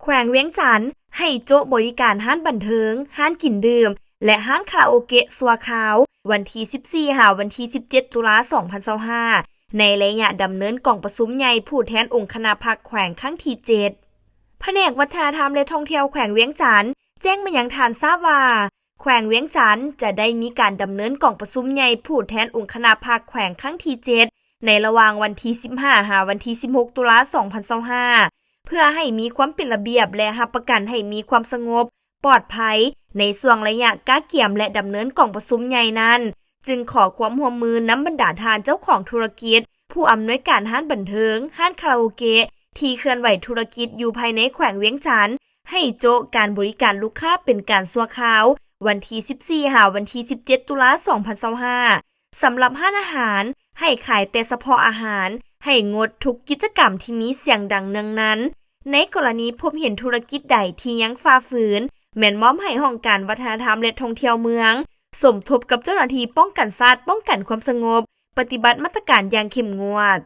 ແຂວງວຽງຈັນ ໃຫ້ໂຈະບໍລິການຮ້ານບັນເທີງ, ຮ້ານກິນດື່ມ ແລະ ຮ້ານຄາຣາໂອເກະຊົ່ວຄາວ ວັນທີສິບສີ່ ຫາວັນທີສິບເຈັດ ຕຸລາ ສອງພັນຊາວຫ້າ ໃນໄລຍະດຳເນີນກອງປະຊຸມໃຫຍ່ຜູ້ແທນອົງຄະນະພັກແຂວງຄັ້ງທີເຈັດ. ພະແນກວັດທະນະທຳ ແລະ ທ່ອງທ່ຽວແຂວງວຽງຈັນ ແຈ້ງມາຍັງທ່ານຊາບວ່າ ແຂວງວຽງຈັນຈະໄດ້ມີການດຳເນີນກອງປະຊຸມໃຫຍ່ຜູ້ແທນອົງຄະນະພັກແຂວງຄັ້ງທີເຈັດ ໃນລະຫວ່າງວັນທີສິບຫ້າ ຫາວັນທີສິບຫົກ ຕຸລາ ສອງພັນຊາວຫ້າ ເພື່ອໃຫ້ມີຄວາມເປັນລະບຽບ ແລະ ຮັບປະກັນໃຫ້ມີຄວາມສະຫງົບ ປອດໄພ ໃນຊ່ວງໄລຍະກະກຽມ ແລະ ດຳເນີນກອງປະຊຸມໃຫຍ່ນັ້ນ, ຈຶ່ງຂໍຄວາມຮ່ວມມືນຳບັນດາທ່ານເຈົ້າຂອງທຸລະກິດ, ຜູ້ອຳນວຍການຮ້ານບັນເທີງ, ຮ້ານຄາຣາໂອເກະ ທີ່ເຄື່ອນໄຫວທຸລະກິດຢູ່ພາຍໃນແຂວງວຽງຈັນ ໃຫ້ໂຈະການບໍລິການລູກຄ້າເປັນການຊົ່ວຄາວ ວັນທີສິບສີ່ ຫາວັນທີສິບເຈັດ ຕຸລາ ສອງພັນຊາວຫ້າ. ສຳລັບຮ້ານອາຫານ ໃຫ້ຂາຍແຕ່ສະເພາະອາຫານ, ໃຫ້ງົດທຸກກິດຈະກຳທີ່ມີສຽງດັງເນືອງນັນ. ໃນກໍລະນີພົບເຫັນທຸລະກິດໃດທີ່ຍັງຝ່າຝືນ ແມ່ນມອບໃຫ້ຫ້ອງການວັດທະນະທຳ ແລະ ທ່ອງທ່ຽວເມືອງ ສົມທົບກັບເຈົ້າໜ້າທີ່ປ້ອງກັນຊາດ, ປ້ອງກັນຄວາມສະຫງົບ, ປະຕິບັດມາດຕະການຢ່າງເຂັ້ມງວດ.